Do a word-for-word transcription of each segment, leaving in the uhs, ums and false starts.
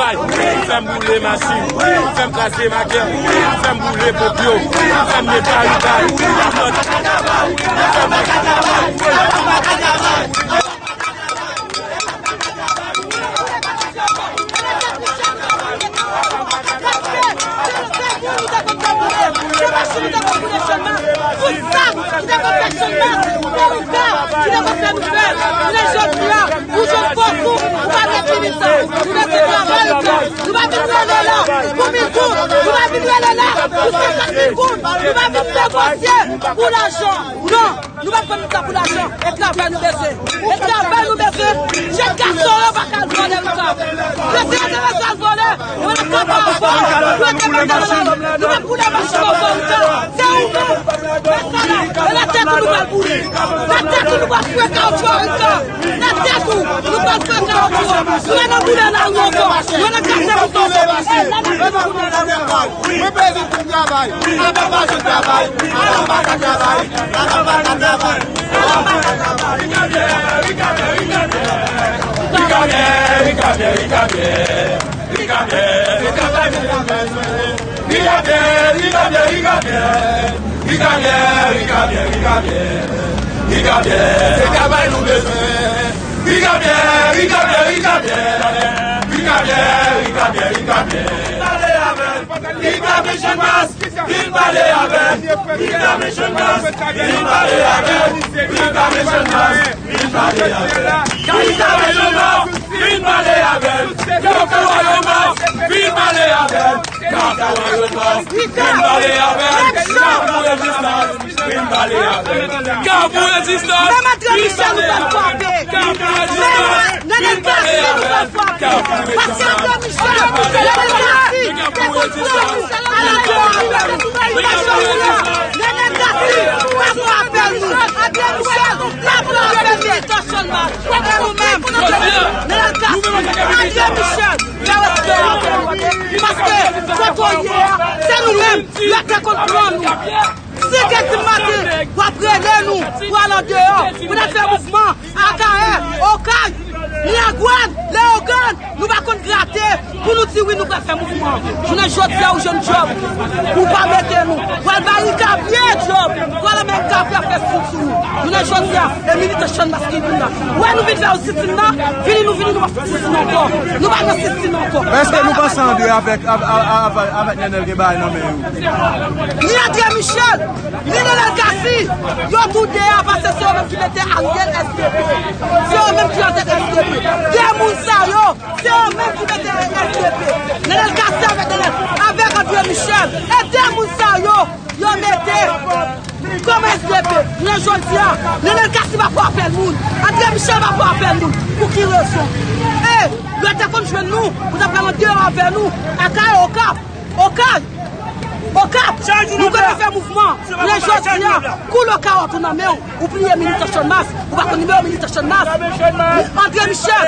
Fè m boule machin, fè m kraze makè, fè m boule ponp yo, fè m netwaye kay. Pou sa ki te konn fè chanmas, pou Oka ki te konn fè nouvèl, jounen jodi a, ou jwenn fòs ou, ou pa gen fini sa. Nou mete travay nou fè. Nou pa vin rele la pou mil goud. Nou pa vin rele la pou senkant mil goud. Nou pa vin negosye pou lajan. Non, nou pa vin fè sa pou lajan. E travay nou bezwen. E travay nou bezwen. Jèn gason yo pa ka al vòlè nou ka. Yo se yo te bezwen al vòlè. Yo te kanpe avè w. Yo te mete nan lari. Nou pa pou lè machin nan vòlè nou ka. Se ou menm. Nan tèt ou nou pral boule. Nan tèt ou nou pral fwe kawotchou avèk sa. Nan tèt ou nou pral fwe kawotchou. Nou pa nan boule nan lari ankò. Nou nan kase mouton. Mwen bezwen pou travay. Avan pa jwenn travay. Avan pa ka travay. Avan pa ka travay. Avan pa ka travay. Rica bien, rica bien, rica bien. Rica bien, rica bien, rica bien. Rica bien, rica bien, rica bien. Rica bien, rica bien, rica bien. Rica bien, se travay nou bezwen. Rica bien, rica bien, rica bien. Rica bien, rica bien, rica bien. Rica bien, chanmas. Vin pale avè m. Vin pale avè m. Vin pale avè m. Vin pale avè m. Vin pale avè m. Vin pale avè m. Vin pale avè m. Vin pale avè m. Vin pale avè m. Vin pale avè m. Vin pale avè m. Vin pale avè m. Kapou rezistans. Menm André Michel nou pral frape. Kapou rezistans. Menm Nènèl Cassy nou pral frape. Paske André Michel, Nènèl Cassy te konn pran nou aladò avè nou. Nènèl Cassy pa pran apèl nou. André Michel pa pran apèl nou. Milite Chanmas. E nou menm, Nènèl Cassy, André Michel, fè respè avè nou. Paske kote w ye a, se nou menm yo te konn pran nou. Senk è di maten, w ap rele nou pou al andeyò, pou n al fè mouvman Akayè, Okay, Miragwàn, Leyogàn, nou pa konn grate pou nou di wi nou pral fè mouvman. Jounen jodi a ou jwenn djòb, ou pa mete nou, w al bay Rica bien djòb, w al anmenm Rica fè fè sou sou nou. Jounen jodi a, e milite Chanmas ki vin la. Wè nou vin fè yon sitin nan, vini nou vini nou pa fè sitin ankò. Nou pa nan sitin ankò. Èske nou panse André avèk, avèk, avèk, avèk Nènèl gen bagay nan men yo? Ni André Michel, ni Nènèl Cassy, yo tou de a pase se yo menm ki mete Ariel S D P. Se yo menm ki antèt S D P. De moun sa yo, se yo menm ki mete S D P. Nènèl Cassy avèk Nènèl, avèk André Michel. E de moun sa yo, yo mete kòm S D P. Jounen jodi a, Nènèl Cassy pa pran apèl moun. André Michel pa pran apèl moun. Pou ki rezon? E, yo te konn jwenn nou, pou ta pral andeyò avè nou, Akayè, Okay. Okay! Okay! Nou konn fè mouvman. Jounen jodi a, kou Okay w tou nan men w, ou pliye milite Chanmas, ou pa konn nimewo milite Chanmas. André Michel,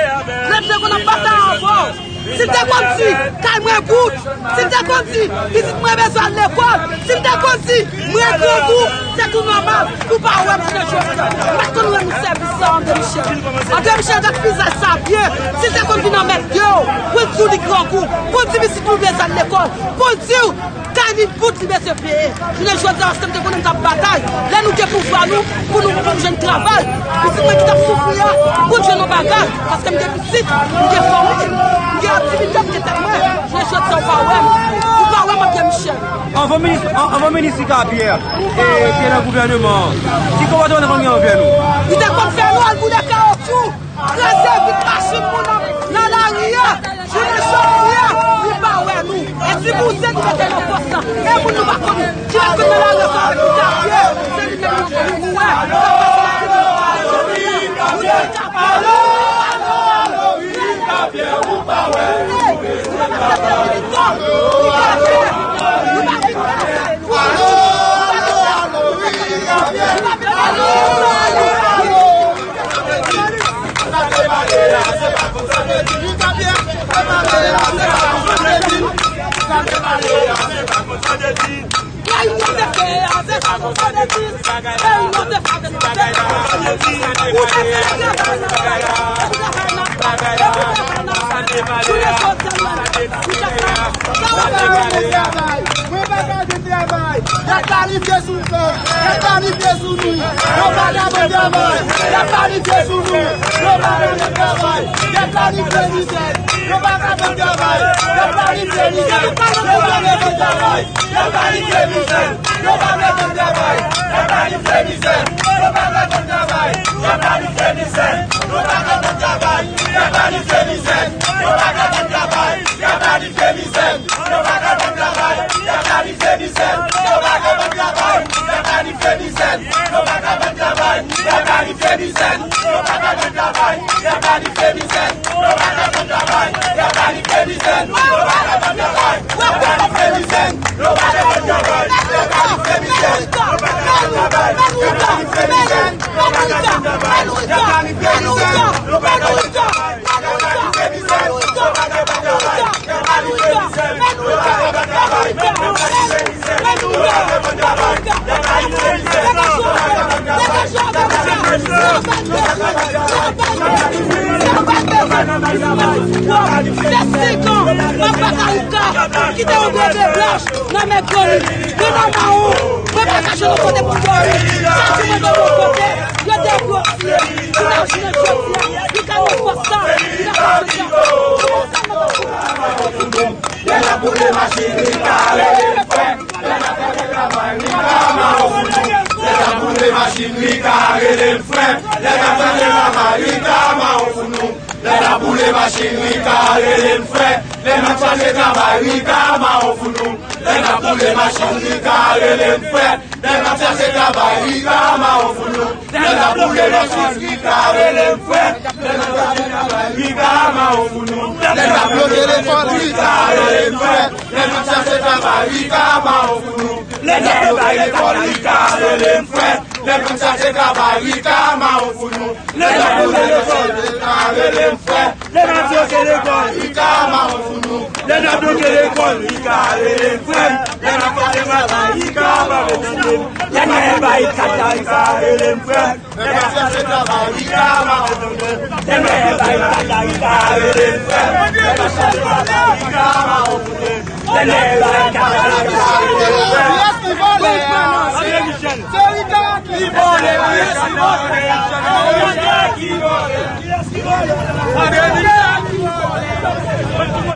lè m te konn ap batay avè w, si m te konn di kay mwen bout, si m te konn di pitit mwen bezwen al lekòl, si m te konn di mwen grangou, se tou nòmal. Ou pa wè m jounen jodi a. M pa t konn rann nou sèvis sa, André Michel. André Michel gad vizaj sa byen. Si l te konn vin anmède w, pou l di w li grangou, pou l di pitit nou bezwen al lekòl, pou l di w kay li bout li bezwen peye. Jounen jodi a, paske m te konnen m t ap batay. Lè nou gen pouvwa nou, pou nou, pou nou jwenn travay. Pitit mwen ki t ap soufri a, pou l jwenn yon bagay. Paske m gen pitit, m gen fanmi, m gen aktivite, m gen tèt mwen. Jounen jodi a, ou pa wè m. Ou pa wè m, André Michel. Anvan minis, an-, anvan minis Rica Pierre, e, te nan gouvèneman an, ki konpòtman te konn gen anvè nou? Li te konn fè nou al boule kawotchou, kraze vit machin moun nan, nan lari a. Jounen jodi a, li pa wè nou. E si bouzen li mete nan pòs la, e moun nou pa konnen, ki mèt konn nan lari a avèk Rica Pierre, se li menm nou, nou wè. Alo, alo, alo, wi, Rica Pierre, ou pa wè. Pye sou fanm, y ap planifye sou nou. Yo pa ka ban travay, y ap planifye sou nou. Yo pa ka ban travay, y ap planifye mizè. Yo pa ka ban travay, y ap planifye mizè. Yo pa ka ban travay, y ap planifye mizè. Yo pa ka ban travay, y ap planifye mizè. Yo pa ka ban travay, y ap planifye mizè. Yo pa ka ban travay, y ap planifye mizè. Yo pa ka ban travay, y ap planifye mizè. Yo pa ka ban travay, y ap planifye mizè. Yo pa ka ban travay, y ap planifye mizè. Yo pa ka ban travay, y ap planifye mizè. Yo pa ka ban travay, y ap planifye mizè. Yo pa ka ban travay, y ap planifye mizè. Yo pa ka ban travay, y ap planifye mizè. Yo pa ka ban travay, y ap planifye mizè. Yo pa ka ban travay, y ap planifye mizè. Yo pa ka ban travay, y ap planifye mizè. Yo pa ka ban travay. Kite yon gwo bè blanch nan men Goli. Li nan mawon. Mwen pa kache yon kote pou Goli. Sa di mwen de yon kote. Yo de gwo. Li nan jimè jodi a. Li ka nan fòs sa. Li nan fòs sa. Lè n ap boule machin, li ka rele m frè. Lè n ap fè travay, li ka mawon pou nou. Lè n ap boule machin, li ka rele m frè. Lè n ap fè travay, li ka mawon pou nou. Lè n ap boule machin, li ka rele m frè. Lè n ap chache travay, li ka mawon pou nou. Lè n ap boule machin, li ka rele m frè. Lè n ap chache travay, li ka mawon pou nou. Lè n ap boule machin, li ka rele m frè. Lè n ap chache travay, li ka mawon pou nou. Lè n ap bloke lekòl, li ka rele m frè. Lè n ap chache travay, li ka mawon pou nou. Lè n ap bloke lekòl, li ka rele m frè. Lè n ap chache travay, li ka mawon pou nou. Lè n ap bloke lekòl, li ka rele m frè. Lè n ap bloke lekòl, li ka mawon pou nou. Lè n ap bloke lekòl, li ka rele m frè. Lè n ap chache travay, li ka mawon pou nou. Lè n ap bay kata, li ka rele m frè. Lè n ap chache travay, li ka mawon pou nou. Lè n ap bay kata, li ka rele m frè. Lè n ap chache travay, li ka mawon pou nou. Kiyès ki vòlè a? Se Rika ki vòlè. Kiyès ki vòlè? Kiyès ki vòlè?